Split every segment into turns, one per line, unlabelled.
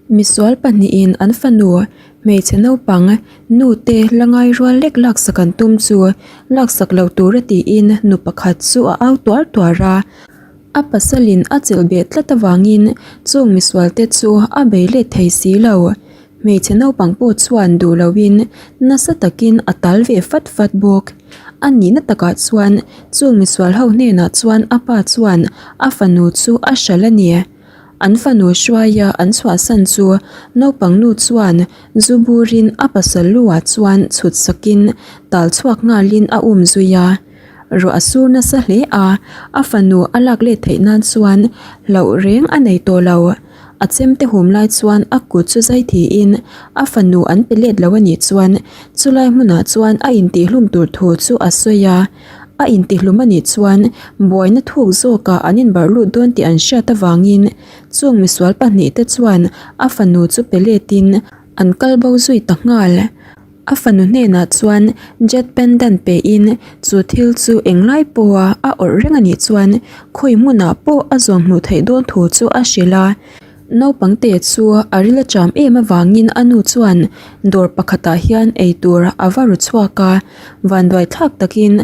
Misual pahnihin an fanu hmeichhe naupang nu te la ngai rual lek laksak an tum chu laksak lo tura tiin nu pakhat chu a au tuar tuar a. A pasalin a chelh beh tlat avangin chung misual te chu a bei let thei si lo. Hmeichhe naupang pawh chuan duh loin nasa takin a tal ve fat fat bawk. A nihna takah chuan chung misual ho hnenah chuan a pa chuan a fanu chu a hralh a ni. An fanu hruaia an chhuahsan chu naupang nu chuan zu burin a pasal lu ah chuan chhut sakin tal chhuak nghalin a um zui a. Ruah a sur nasa hle a, a fanu a lak let theih nan chuan hlauh reng a nei tawh lo. A chemte hum lai chuan a kut chu zai thiin a fanu an pe let lo a nih chuan chulai hmunah chuan a intihhlum tur thu chu a sawi a. A intihlum a nih chuan buaina thuk zawkah an inbarh lut dawn tih an hriat avangin chung misual pahnihte chuan a fanu chu pe letin an kal bo zui ta nghal. A fanu hnenah chuan jet pendant pein chu thil chu englai pawha a awrh reng a nih chuan khawi hmunah pawh a zawm hmuh theih dawn thu chu a hrilh a. Naupang te chu a ril a cham em avangin a nu chuan dawr pakhatah hian eitur a va ru chhuak a, vanduai thlak takin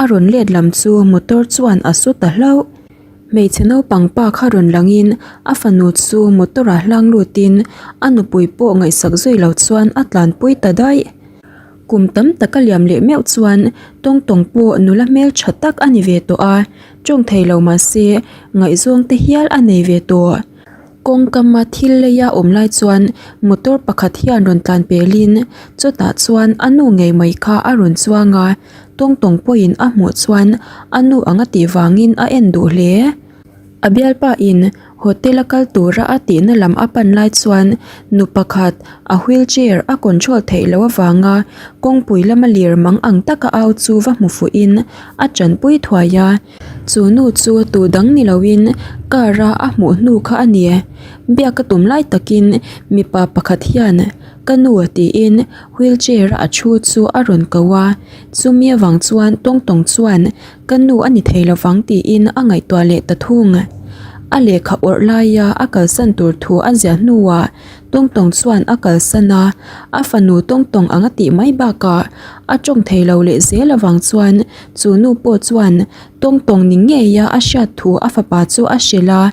a rawn let lam chu motor chuan a su ta hlauh. Hmeichhe naupang pa kha rawn langin a fanu chu motor ah hlang lutin a nupui pawh ngaihsak zui lo chuan a tlanpui ta daih. Kum tam tak a liam leh meuh chuan tawng tawng pawh nula hmel tha tak a ni ve tawh a, tawng thei lo mahse ngaihzawng te hial a nei ve tawh. Kawngkama thil leia awm lai chuan motor pakhat hian rawn tlan pelin chutah chuan a nu ngei mai kha a rawn chuang a, tawng tawng pawhin a hmuh chuan a nu ang a tih vangin a en duh hle. A bialpa in hotel a kal tura a tihna lam a pan lai chuan nu pakhat a wheelchair a control theih loh avanga kawngpui lama lir mang ang taka au chu va hmu fuh in a tanpui thuai a. Chu nu chu tu dang ni loin car a a hmuh hnu kha a ni. Biak a tum lai takin mipa pakhat hian ka nu tiin wheelchair a a thu chu a rawn ko a. Chumi avang chuan tawng tawng chuan Ka nu a ni thei lovang tiin a ngaihtuah leh ta thung. A lehkha awrh laia a kalsan tur thu a ziah hnuah Tawng Tawng chuan a kalsan a, a fanu Tawng Tawng ang a tih mai bakah a tawng thei lo leh zel avang chuan chu nu pawh chuan Tawng Tawng ni ngeia a hriat thu a fapa chu a hrilh a.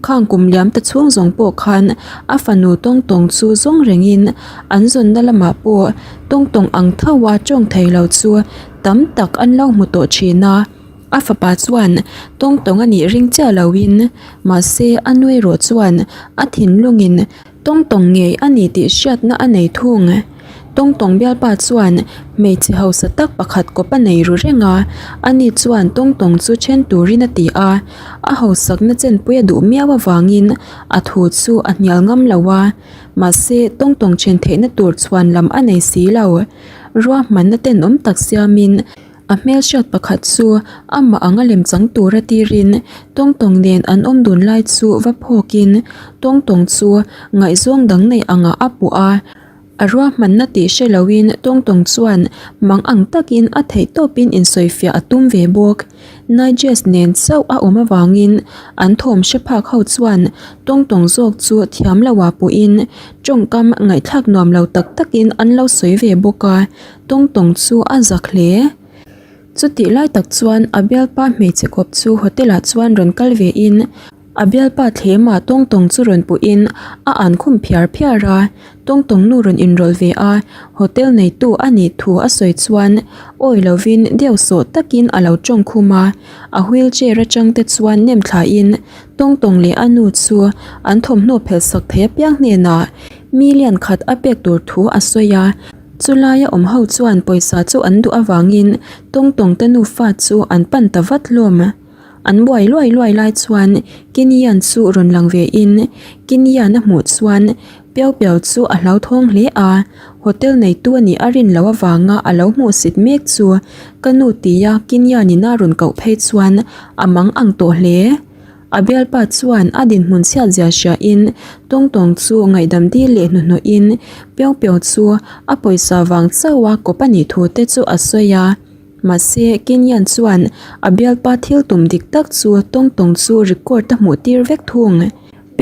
Khang kum liam ta chhung zawng pawh khan a fanu Tawng Tawng chu zawng rengin an zawnna lamah pawh Tawng Tawng ang tho a tawng thei lo chu tam tak an lo hmu tawh thin a. A fapa chuan Tawng Tawng a nih ring chiah loin mahse a nui erawh chuan a thinlungin Tawng tawng ngei a ni tih hriatna a nei thung. Tawng tawng bialpa chuan hmeichhe hausa tak pakhat kawp a nei ru reng a, ani chuan tawng tawng chu then turin a ti a, a hausakna chenpui a duh miau avangin a thu chu a hnial ngam lo a, mahse tawng tawng then theihna tur chhuan lam a nei si lo. Ruahmanna tenawm tak siamin. A hmelhriat pakhat chu amah anga lem chang tura tirin tawng tawng nen an awm dun lai chu va phawkin tawng tawng chu ngaihzawng dang nei angah a puh a. A ruahmanna tih hre loin tawng tawng chuan mang ang takin a theih tawpin insawifiah a tum ve bawk. Niges nen chauh a awm avangin an thawm hre phak ho chuan tawng tawng zawk chu thiam loah puhin tawngkam ngaihthlak nuam lo tak takin an lo sawi ve bawk a. Tawng tawng chu a zak hle. Chutih lai tak chuan a bialpa hmeichhe kawp chu hotel ah chuan rawn kal ve in a bialpa thlema tawng tawng chu rawn puh in a an khum phiar phiar a. Tawng tawng nu rawn inrawlh ve a, hotel neitu a nih thu a sawi chuan awi lovin deuh sawh takin a lo tawng khum a. A wheel chair atang te chuan nem thla in tawng tawng leh a nu chu an thawmhnaw phelh sak thei apiang hnenah million khat a pek tur thu a sawi a. Chulaia awm ho chuan pawisa chu an duh avangin Tawng Tawng te nufa chu an pan ta vat hlawm. An buai luai luai lai chuan Kinian chu rawn lang ve in Kinian a hmuh chuan Piau Piau chu a hlauthawng hle a, hotel neitu a nih a rin loh avanga a lo hmuh sit mek chu ka nu tia Kinian in a rawn koh phei chuan a mang ang tawh hle. A bialpa chuan a dinhmun chhiat zia hria in Tawng Tawng chu ngaihdam dil leh hnuhnawh in Piau Piau chu a pawisa vang chauh a kawp a nih thu te chu a sawi a. Mahse Kenyan chuan a bialpa thil tum dik tak chu Tawng Tawng chu record a hmuh tir vek thung.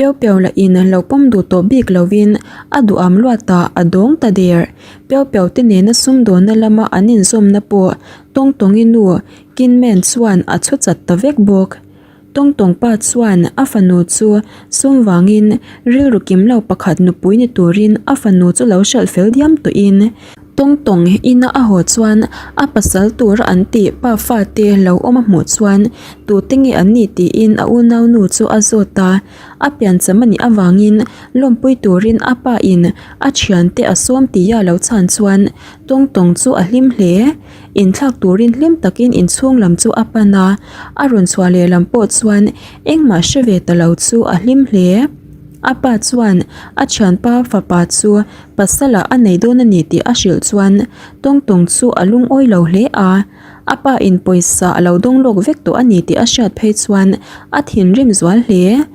Piau Piau lah in lo pawm duh tawh bik lovin a duham luatah a dawng ta der. Piau Piau te nena sumdawnna lama an inzawmna pawh Tawng Tawngi nu Kinmen chuan a chhu chat ta vek bawk. Tawng Tawng pa chuan a fanu chu sum vangin rilru kim lo pakhat nupui ni turin a fanu chu lo hralh fel diam tawhin Tawng Tawng ina a haw chuan a pasal tura an tih pa fate lo awm a hmuh chuan tute nge an nih tiin a unaunu chu a zawt a, a piancham a nih avangin lawmpui turin a pa in a thiante a sawm tia lo chhan chuan Tawng Tawng chu a hlim hle. Inthlak turin hlim takin inchhung lam chu a pan a, a rawn chhuah leh lam pawh chuan engmah hre ve ta lo chu a hlim hle. A pa chuan a thianpa fapa chu pasalah a nei dawn a ni tih a hrilh chuan Tawng Tawng chu a lungawi lo hle a, a pa in pawisa a lo dawng lawk vek tawh a ni tih a hriat phei chuan a thinrim zual hle.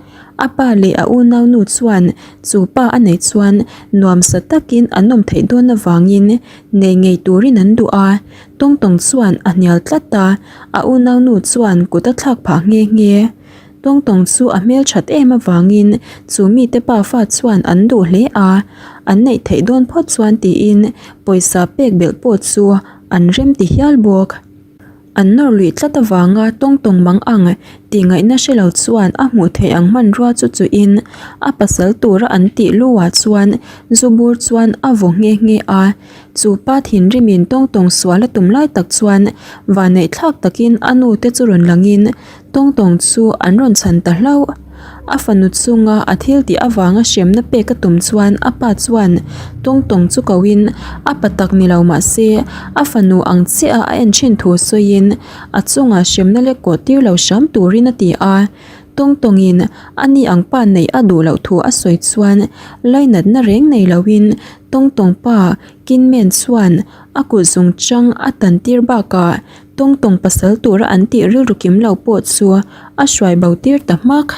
A pa leh a unaunu chuan chu pa a neih chuan nuamsa takin an awm theih dawn avangin nei ngei turin an duh a, Tawng Tawng chuan a hnial tlat a, a unaunu chuan kut a thlak phah nghe nghe. Tawng Tawng chu a hmel that em avangin chu mite pafa chuan an duh hle a, an neih theih dawn phawt chuan tiin pawisa pek belh pawh chu an rem ti hial bawk. An nawr luih tlat avanga tawng tawng mang ang tih ngaihna hre lo chuan a hmuh theih ang hmanrua chu chuhin a pasal tura an tih luhah chuan zu bur chuan a vaw nghe nghe a. Chu pa thinrimin tawng tawng sual a tum lai tak chuan vanneih thlak takin a nu te chu rawn langin tawng tawng chu an rawn chhan ta hlauh. A fanu chunga a thil tih avanga hremna pek a tum chuan a pa chuan tawng tawng chu kohin a pa tak ni lo mah se a fanu ang chiah a en thin thu sawiin a chungah hremna lek kawh tir lo hram turin a ti a. Tawng tawngin a ni ang pa neih a duh loh thu a sawi chuan lainatna reng nei loin tawng tawng pa Kinmen chuan a kut zung chang a tan tir bakah Tawng tawng pasal tura an tih rilru kim lo pawh chu a hruai bo tir ta hmak.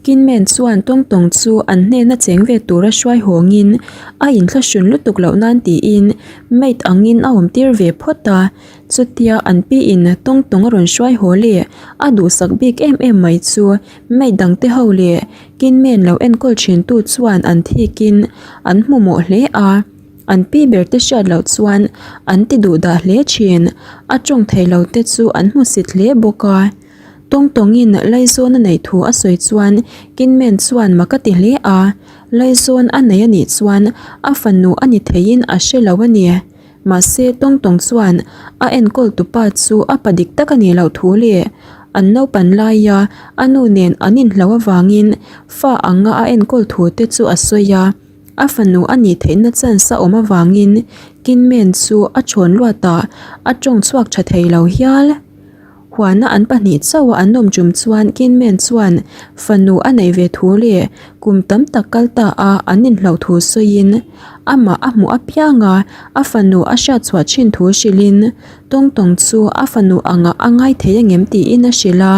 Kinmen chuan tawng tawng chu an hnena cheng ve tura hruai hawngin a inthlahrun lutuk loh nan tiin maid angin a awm tir ve phawt a. Chutia an piin tawng tawng a rawn hruai haw leh a duhsak bik em em mai chu maid dangte ho leh Kinmen lo enkawl thintu chuan an thikin an hmu mawh hle a. An pi ber te hriat loh chuan an ti duh dah hle thin. A tawng thei lo te chu an hmusit hle bawk a. Tawng tawngin Laizawn a neih thu a sawi chuan Kinmen chuan mak a ti hle a. Laizawn a nei a nih chuan a fanu a ni theiin a hre lo a ni. Mahse tawng tawng chuan a enkawl tupa chu a pa dik tak a nih loh thu leh an naupan laia a nu nen an inhloh avangin fa anga a enkawl thu te chu a sawi a. A fanu a nih theihna chance a awm avangin Kinmen chu a thawn luatah a tawng chhuak tha thei lo hial. Huana an pahnih chauha an awm tum chuan Kinmen chuan fanu a neih ve thu leh kum tam tak kal ta a an inhloh thu sawiin amah a hmuh apianga a fanu a hriat chhuah thin thu hrilhin Tawng Tawng chu a fanu angah a ngai thei angem tiin a hrilh a.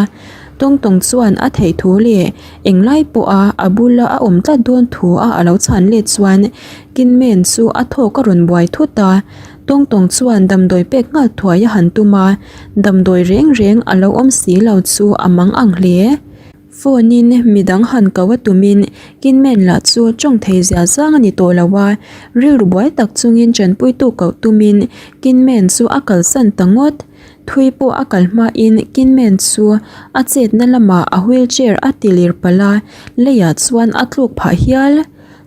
Tawng Tawng chuan a theih thu leh englai pawha a bula a awm tlat dawn thu a a lo chhan let chuan Kinmen chu a thawk a rawn buai thut a. Tawng Tawng chuan damdawi pek nghal thuai a han tum a, damdawi reng reng a lo awm si lo chu a mang ang hle. Phone in midang han ko a tumin Kinmen lah chu tawng thei zia zang a ni tawh lo a, rilru buai tak chungin tanpuitu koh tumin Kinmen chu a kalsan ta ngawt. Thui pawh a kal hmain Kinmen chu a chetna lamah a wheelchair a ti lir palh a, leiah chuan a tluk phah hial.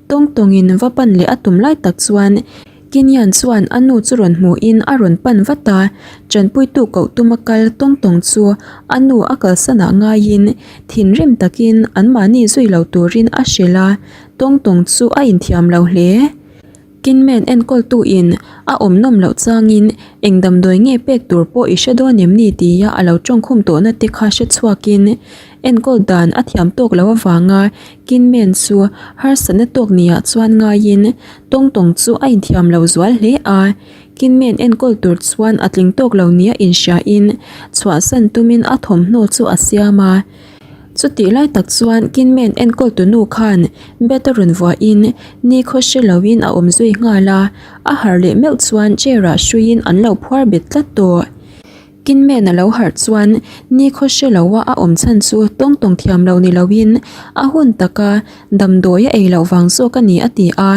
Tawng tawngin va pan leh a tum lai tak chuan Kinyan chuan a nu chu rawn hmuhin a rawn pan vat a, tanpuitu koh tuma kal tawng tawng chu a nu a kalsanah ngaiin thinrim takin anmahni zui lo turin a hrilh a, tawng tawng chu a inthiam lo hle. Kinmen enkawltuin a awm nawm loh changin eng damdawi nge pek tur pawh i hre dawn em ni tia a lo tawngkhum tawhna te kha hre chhuakin enkawl dan a thiam tawk lo avanga Kinmen chu harsatna tawk niah chuan ngaiin Tawng tawng chu a inthiam lo zual hle a, Kinmen enkawl tur chuan a tling tawk lo nia inhriain chhuahsan tumin a thawmhnaw chu a siam a. Chutih lai tak chuan Kinmen enkawl tu nu khan bed a rawn vuahin nikhaw hre loin a awm zui nghal a, a harh leh meuh chuan chair ah hruiin an lo phuar bet tlat tawh. Kinmen a lo harh chuan nikhaw hre loa a awm chhan chu tawng tawng thiam lo ni loin a hun taka damdawi a ei loh vang zawk a ni a ti a.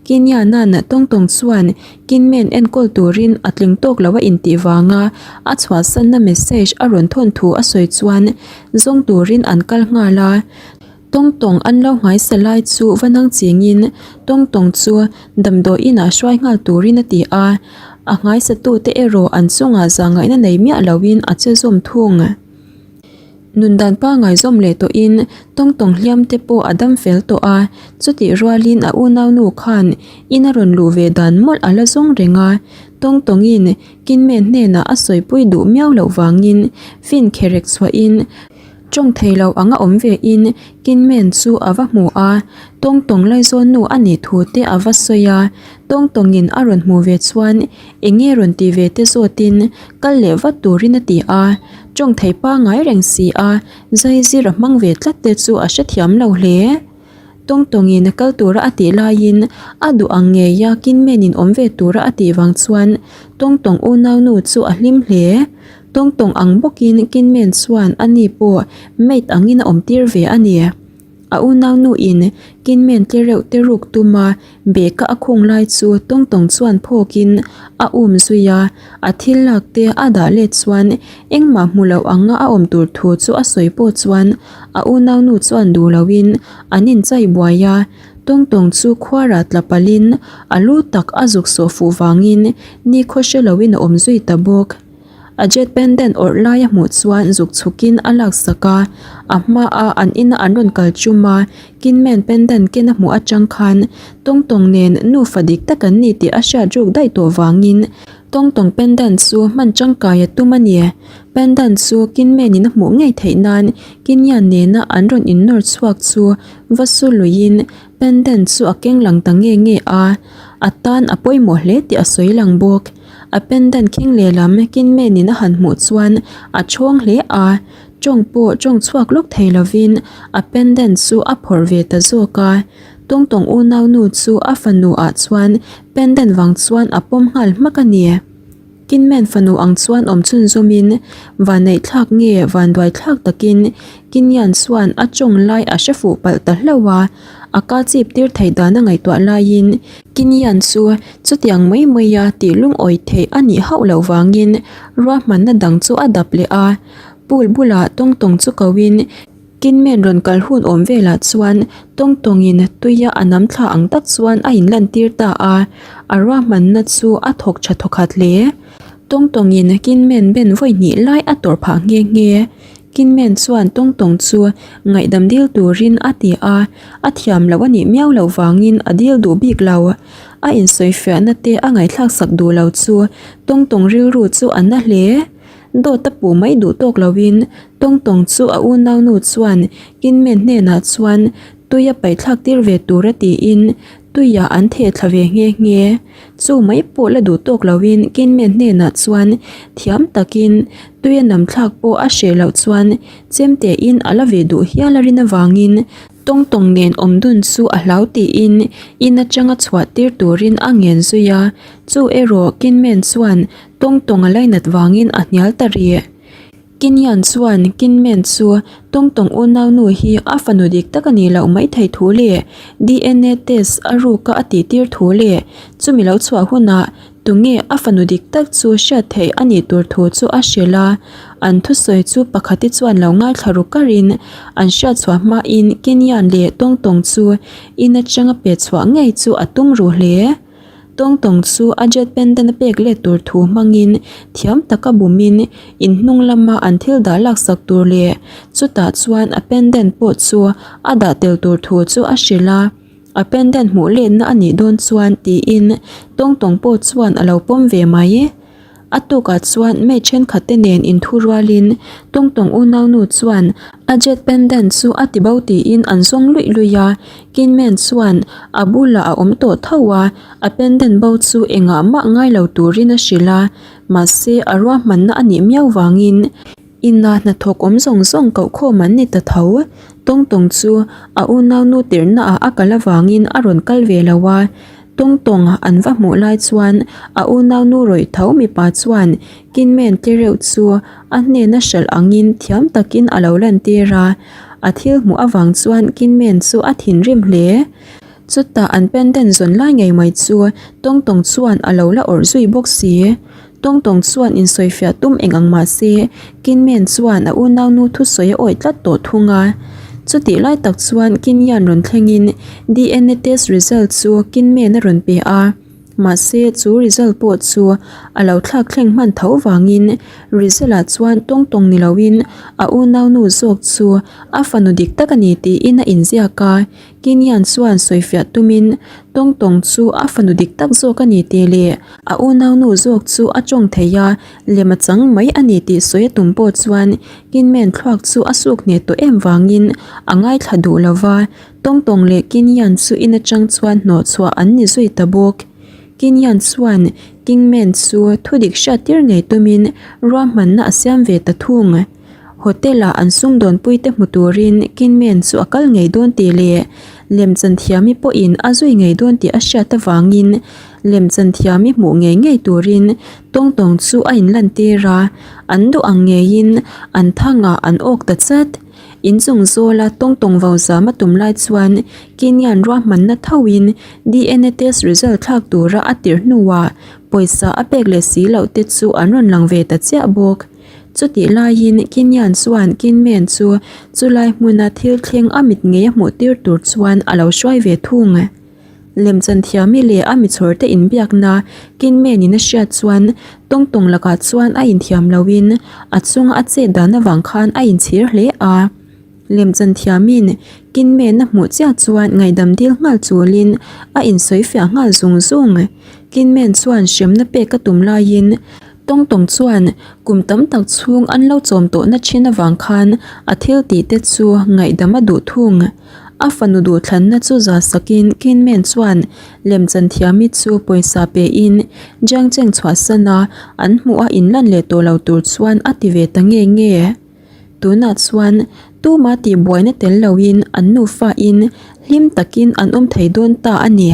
Kinyana'n tawng tawng chuan Kinmen enkawl turin a tling tawk lo a intih vanga a chhuahsanna message a rawn thawn thu a sawi chuan zawng turin an kal nghal a. Tawng tawng an lo nghaisa lai chu va nang chingin tawng tawng chu damdawi inah hruai nghal turin a ti a, a nghaisatute erawh an chungah zahngaihna nei miah loin a che zawm thung. Nun dan pangngai zawm leh tawhin tawng tawng hliam te pawh a dam fel tawh a, chutih rualin a unaunu khan in a rawn luh ve dan mawlh a la zawng reng a, tawng tawngin Kinmen hnenah a sawipui duh miau loh vangin fin kherek chhuahin Tawng thei lo anga awm ve in Kinmen chu a va hmu a, tawng tawng laizawn nu a nih thu te a va sawi a, tawng tawng in a rawn hmu ve chuan eng nge rawn ti ve te zawt in kal leh vat turin a ti a, tawng thei pangai reng si a, zai zir a hmang ve tlat te chu a hrethiam lo hle. Tawng tawngin kal tura a tih laiin a duh ang ngeia Kinmen in awm ve tura a tih vang chuan tawng tawng unaunu chu a hlim hle. Tawng tawng ang bawkin Kinmen chuan a ni pawh maid angin a awm tir ve a ni. A unaunu in Kinmen tle reuh te ruk tuma beka a khung lai chu tawng tawng chuan phawkin a um zui a, a thil lak te a dah let chuan engmah hmu loh anga a awm tur thu chu a sawi pawh chuan A unaunu chuan duh loin an inchai buai a, Tawngtawng chu khuarah tla palhin a lu tak a zuk sawh fuh vangin nikhaw hre loin a awm zui ta bawk. A jet pendant awrh lai a hmuh chuan zuk chhukin a laksak a, a hmaa an ina an rawn kal tum a, Kinmen pendant ken a hmuh atang khan Tawngtawng nen nufa dik tak an ni tih a hriat ruk daih tawh vangin Tawngtawng pendant chu hman tangkai a tum a ni. Pendant chu Kinmen-in a hmuh ngei theih nan Kinyan nena an rawn innawr chhuak chu va su luiin pendant chu a keng lang ta nge nge a, a tan a pawimawh hle tih a sawi lang bawk. A pendant khing lehlam Kinmen-in a han hmuh chuan a chhawng hle a, tawng pawh tawng chhuak lawk thei lovin a pendant chu a phawrh ve ta zawk a. Tawngtawng unaunu chu a fanu ah chuan pendant vang chuan a pawm nghal hmak a ni. Kinmen fanu ang chuan awm chhunzawmin vanneihthlak nge vanduaithlak takin Kinyan chuan a tawng lai a hre fuh palh ta hlauh a, a ka chip tir theih dan a ngaihtuah laiin Kinyan chu chutiang mai maia tih lungawi theih a nih hauh loh vangin ruahmanna dang chu a dap leh a, pool bulah tawngtawng chu koin Kinmen rawn kal hun awm velah chuan tawng tawngin tuia a nam thla ang tak chuan a inlantir ta a, a ruahmanna chu a thawk tha thawkhat hle. Tawng tawngin Kinmen ben vawi hnih lai a tawrh phah nghe nghe. Kinmen chuan tawng tawng chu ngaihdam dil turin a ti a, a thiam loh a nih miau loh vangin a dil duh bik lo. A insawifiahna te a ngaihthlak sak duh lo chu tawng tawng rilru chu a na hle. Dawt a puh mai duh tawk loin Tawngtawng chu a unaunu chuan Kinmen hnenah chuan tui a paihthlak tir ve tur a tiin tuiah an theh thla ve nghe nghe. Chu mai pawh la duh tawk loin Kinmen hnenah chuan thiam takin tui a nam thlak pawh a hreh loh chuan chemtein a la ve duh hial a rin avangin Tawngtawng nen awm dun chu a hlau tiin in atanga chhuah tir turin a ngen zui a, chu erawh Kinmen chuan Tawngtawng a lainat vangin a hnial ta rih. Kinyan chuan Kinmen chu Tawngtawng unaunu hi a fanu dik tak a nih loh mai thei thu leh DNA test a ruka a tih tir thu leh chumi lo chhuah hunah tunge a fanu dik tak chu hriat theih a nih tur thu chu a hrilh a. An thusawi chu pakhati chuan lo ngaithla ru karin an hriat chhuah hmain Kinyan leh Tawngtawng chu in atanga pe chhuah ngei chu a tum ru hle. Tawngtawng chu a jet pendant a pek let tur thu hmangin thiam taka bumin in hnung lama an thil dah laksak tur leh chutah chuan a pendant pawh chu a dah tel tur thu chu a hrilh a, a pendant hmuh letna a nih dawn chuan tiin Tawngtawng pawh chuan a lo pawm ve mai. A tukah chuan maid thenkhat te nen inthu rualin Tawngtawng unaunu chuan a jet pendant chu a ti bo tiin an zawng luih luih a, Kinmen chuan a bulah a awm tawh tho a, a pendant bo chu engah mah ngai lo turin a hrilh a, mahse a ruahmanna a nih miau vangin ina hnathawk awm zawng zawng koh khawm an ni ta tho. Tawngtawng chu a unaunu tirhnaah a kal avangin a rawn kal ve lo a. Tawng tawng an va hmuh lai chuan a unaunu rawih tho mipa chuan Kinmen te reuh chu a hnena hralh angin thiam takin a lo lantir a. A thil hmuh avang chuan Kinmen chu a thinrim hle. Chutah an pendant zawn lai ngei mai chu Tawng tawng chuan a lo la awrh zui bawk si. Tawng tawng chuan insawifiah tum eng ang mah se, Kinmen chuan a unaunu thusawi a awih tlat tawh thung a. Chutih lai tak chuan Kinyan rawn thlengin DNA test result chu Kinmen a rawn pe a. Mahse, chu result pawh chu a lo thlak thleng hman tho vangin result ah chuan tawng tawng ni loin a unaunu zawk chu a fanu dik tak a ni tiin a inziak a. Kinyan chuan sawifiah tumin tawng tawng chu a fanu dik tak zawk a ni tih leh A unaunu zawk chu a tawng thei a, lem a chang mai a ni tih sawi a tum pawh chuan Kinmen thluak chu a suk hneh tawh em vangin a ngaithla duh lo va, Tawngtawng leh Kinyan chu in atang chuan hnawh chhuah an ni zui ta bawk. Kinyan chuan Kingman chu thudik hriattir ngei tumin ruahmanna a siam ve ta thung. Hotel-ah an sumdawnpuite hmu turin Kinmen chu a kal ngei dawn tih leh lemchanthiami pawhin a zui ngei dawn tih a hriat avangin lemchanthiami hmuh ngei ngei turin tawngtawng chu a inlantir a, an duh ang ngeiin an thangah an awk ta chat. Inchung zawla tawngtawng vo zam a tum lai chuan Kinyan ruahmanna thoin DNA test result thlak tura a tirh hnuah pawisa a pek leh si loh te chu an rawn lang ve ta chiah bawk. Chutih laiin Kinyan chuan Kinmen chu chulai hmuna thil thleng a mit ngei a hmuh tir tur chuan a lo hruai ve thung. Lemchanthiami leh a michhawrte inbiakna Kinmen-in a hriat chuan tawngtawng lakah chuan a inthiam loin a chunga a chet dan avang khan a inchhir hle a. Lemchanthiamin Kinmen a hmuh chiah chuan ngaihdam dil nghal chulin a insawifiah nghal zung zung. Kinmen chuan hremna pek a tum laiin Tawngtawng chuan kum tam tak chhung an lo chawm tawhna thin avang khan a thil tih te chu ngaihdam a duh thung. A fanu duhthlanna chu za sakin Kinmen chuan lemchanthiami chu pawisa pein Jiangcheng chhuahsan a an hmuh a inlan leh tawh lo tur chuan a ti ve ta nge nge. Tunah chuan tuma tihbuaina tel loin an nufain hlim takin an awm thei dawn ta a ni.